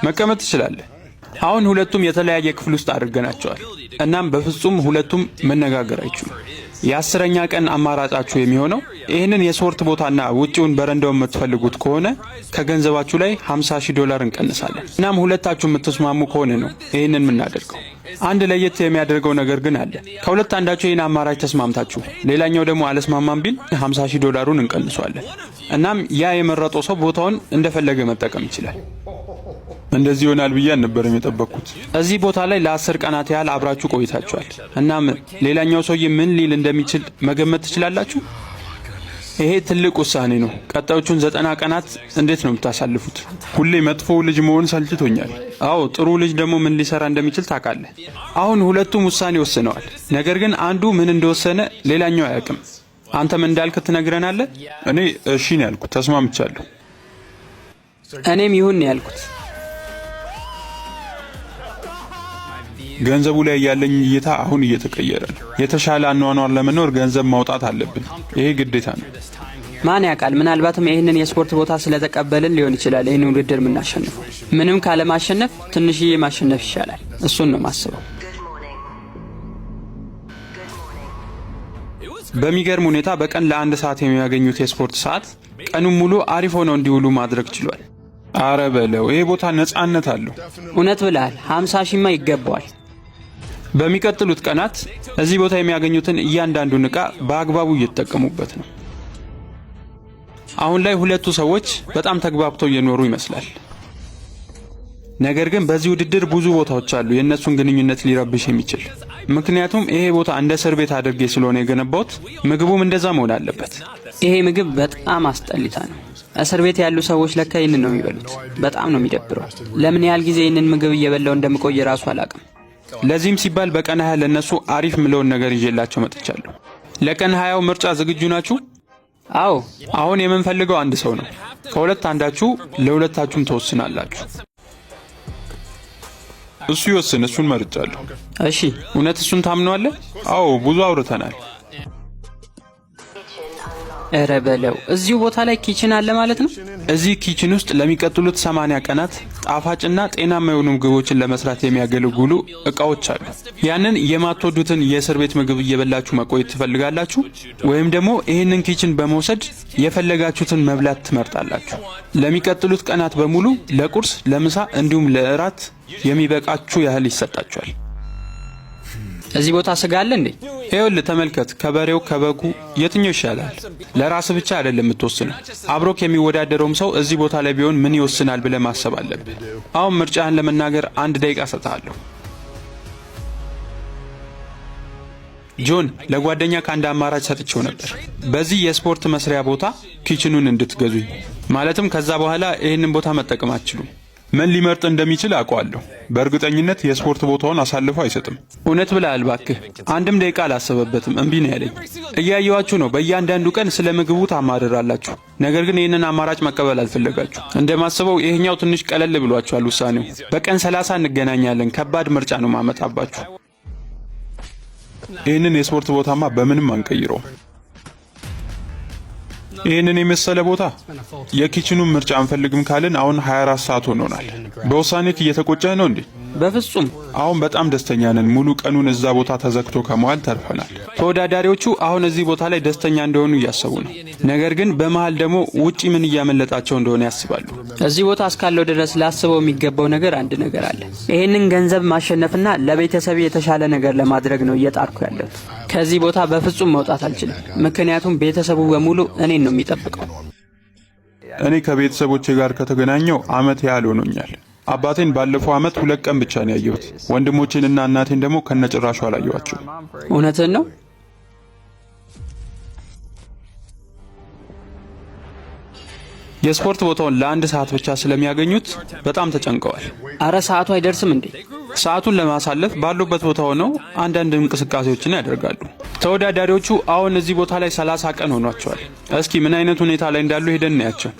መቀመጥ ትችላለህ። አሁን ሁለቱም የተለያየ ክፍል ውስጥ አድርገናቸዋል። እናም በፍጹም ሁለቱም መነጋገር አይችሉም። የ10ኛ ቀን አማራጫችሁ የሚሆነው ይህንን የስፖርት ቦታና ውጪውን በረንዳውን የምትፈልጉት ከሆነ ከገንዘባችሁ ላይ 50 ሺህ ዶላር እንቀንሳለን። እናም ሁለታችሁ የምትስማሙ ከሆነ ነው ይህንን የምናደርገው። አንድ ለየት የሚያደርገው ነገር ግን አለ። ከሁለት አንዳችሁ ይህን አማራጭ ተስማምታችሁ ሌላኛው ደግሞ አልስማማም ቢል 50 ሺህ ዶላሩን እንቀንሷለን። እናም ያ የመረጠው ሰው ቦታውን እንደፈለገ መጠቀም ይችላል። እንደዚህ ይሆናል ብዬ አልነበረም የጠበቅኩት። እዚህ ቦታ ላይ ለ10 ቀናት ያህል አብራችሁ ቆይታችኋል። እናም ሌላኛው ሰውዬ ምን ሊል እንደሚችል መገመት ትችላላችሁ። ይሄ ትልቅ ውሳኔ ነው። ቀጣዮቹን 90 ቀናት እንዴት ነው የምታሳልፉት? ሁሌ መጥፎ ልጅ መሆን ሰልችቶኛል። አዎ፣ ጥሩ ልጅ ደግሞ ምን ሊሰራ እንደሚችል ታውቃለህ። አሁን ሁለቱም ውሳኔ ወስነዋል። ነገር ግን አንዱ ምን እንደወሰነ ሌላኛው አያውቅም። አንተ ምን እንዳልክ ትነግረናለህ? እኔ እሺ ነው ያልኩት፣ ተስማምቻለሁ። እኔም ይሁን ነው ያልኩት። ገንዘቡ ላይ ያለኝ እይታ አሁን እየተቀየረ ነው። የተሻለ አኗኗር ለመኖር ገንዘብ ማውጣት አለብን። ይሄ ግዴታ ነው። ማን ያውቃል? ምናልባትም ይህንን የስፖርት ቦታ ስለተቀበልን ሊሆን ይችላል ይህንን ውድድር የምናሸንፈው። ምንም ካለማሸነፍ ትንሽዬ ማሸነፍ ይሻላል። እሱን ነው ማስበው። በሚገርም ሁኔታ በቀን ለ1 ሰዓት የሚያገኙት የስፖርት ሰዓት ቀኑን ሙሉ አሪፍ ሆነው እንዲውሉ ማድረግ ችሏል። አረ በለው፣ ይሄ ቦታ ነጻነት አለው። እውነት ብለሃል። 50 ሺማ ይገባዋል። በሚቀጥሉት ቀናት እዚህ ቦታ የሚያገኙትን እያንዳንዱን ዕቃ በአግባቡ እየተጠቀሙበት ነው። አሁን ላይ ሁለቱ ሰዎች በጣም ተግባብተው እየኖሩ ይመስላል። ነገር ግን በዚህ ውድድር ብዙ ቦታዎች አሉ የእነሱን ግንኙነት ሊረብሽ የሚችል። ምክንያቱም ይሄ ቦታ እንደ እስር ቤት አድርጌ ስለሆነ የገነባሁት ምግቡም እንደዛ መሆን አለበት። ይሄ ምግብ በጣም አስጠሊታ ነው። እስር ቤት ያሉ ሰዎች ለካ ይህንን ነው የሚበሉት። በጣም ነው የሚደብረው። ለምን ያህል ጊዜ ይህንን ምግብ እየበላው እንደምቆይ ራሱ አላውቅም። ለዚህም ሲባል በቀን 20 ለእነሱ አሪፍ ምለውን ነገር ይዤላቸው መጥቻለሁ። ለቀን 20ው ምርጫ ዝግጁ ናችሁ? አዎ። አሁን የምንፈልገው አንድ ሰው ነው። ከሁለት አንዳችሁ ለሁለታችሁም ትወስናላችሁ። እሱ ይወስን፣ እሱን መርጫለሁ። እሺ። እውነት እሱን ታምነዋለህ? አዎ፣ ብዙ አውርተናል። እረ በለው፣ እዚሁ ቦታ ላይ kitchen አለ ማለት ነው። እዚህ kitchen ውስጥ ለሚቀጥሉት 80 ቀናት ጣፋጭና ጤናማ የሆኑ ምግቦችን ለመስራት የሚያገለግሉ እቃዎች አሉ። ያንን የማትወዱትን የእስር ቤት ምግብ እየበላችሁ መቆየት ትፈልጋላችሁ? ወይም ደግሞ ይህንን kitchen በመውሰድ የፈለጋችሁትን መብላት ትመርጣላችሁ? ለሚቀጥሉት ቀናት በሙሉ ለቁርስ፣ ለምሳ እንዲሁም ለእራት የሚበቃችሁ ያህል ይሰጣችኋል። እዚህ ቦታ ስጋ አለ እንዴ? ይኸውልህ ተመልከት፣ ከበሬው ከበጉ የትኛው ይሻላል? ለራስህ ብቻ አይደለም የምትወስነው። አብሮክ የሚወዳደረውም ሰው እዚህ ቦታ ላይ ቢሆን ምን ይወስናል ብለህ ማሰብ አለብህ። አሁን ምርጫህን ለመናገር 1 ደቂቃ እሰጥሃለሁ። ጆን፣ ለጓደኛህ አንድ አማራጭ ሰጥቼው ነበር። በዚህ የስፖርት መስሪያ ቦታ kitchen ኑን እንድትገዙኝ፣ ማለትም ከዛ በኋላ ይህንን ቦታ መጠቀም አትችሉም። ምን ሊመርጥ እንደሚችል አውቀዋለሁ። በእርግጠኝነት የስፖርት ቦታውን አሳልፎ አይሰጥም። እውነት ብለሃል። እባክህ አንድም ደቂቃ አላሰበበትም። እምቢ ነው ያለኝ። እያየዋችሁ ነው። በእያንዳንዱ ቀን ስለ ምግቡ ታማርራላችሁ። ነገር ግን ይህንን አማራጭ መቀበል አልፈለጋችሁ። እንደማስበው ይሄኛው ትንሽ ቀለል ብሏችኋል ውሳኔው። በቀን 30 እንገናኛለን። ከባድ ምርጫ ነው ማመጣባችሁ። ይህንን የስፖርት ቦታማ በምንም አንቀይረውም። ይህንን የመሰለ ቦታ የ kitchen ኑን ምርጫ አንፈልግም ካልን አሁን 24 ሰዓት ሆኖናል። በውሳኔህ እየተቆጨህ ነው እንዴ? በፍጹም። አሁን በጣም ደስተኛ ነን። ሙሉ ቀኑን እዛ ቦታ ተዘግቶ ከመዋል ተርፈናል። ተወዳዳሪዎቹ አሁን እዚህ ቦታ ላይ ደስተኛ እንደሆኑ እያሰቡ ነው። ነገር ግን በመሃል ደግሞ ውጪ ምን እያመለጣቸው እንደሆነ ያስባሉ። እዚህ ቦታ እስካለው ድረስ ላስበው የሚገባው ነገር አንድ ነገር አለ። ይህንን ገንዘብ ማሸነፍና ለቤተሰቤ የተሻለ ነገር ለማድረግ ነው እየጣርኩ ያለሁት። ከዚህ ቦታ በፍጹም መውጣት አልችልም፣ ምክንያቱም ቤተሰቡ በሙሉ እኔን ነው የሚጠብቀው። እኔ ከቤተሰቦቼ ጋር ከተገናኘሁ አመት ያህል ሆኖኛል። አባቴን ባለፈው አመት 2 ቀን ብቻ ነው ያየሁት። ወንድሞቼንና እናቴን ደግሞ ከነጭራሹ አላየኋቸውም። እውነትህን ነው። የስፖርት ቦታውን ለ1 ሰዓት ብቻ ስለሚያገኙት በጣም ተጨንቀዋል። አረ ሰዓቱ አይደርስም እንዴ? ሰዓቱን ለማሳለፍ ባሉበት ቦታ ሆነው አንዳንድ እንቅስቃሴዎችን ያደርጋሉ። ተወዳዳሪዎቹ አሁን እዚህ ቦታ ላይ 30 ቀን ሆኗቸዋል። እስኪ ምን አይነት ሁኔታ ላይ እንዳሉ ሄደን እናያቸው።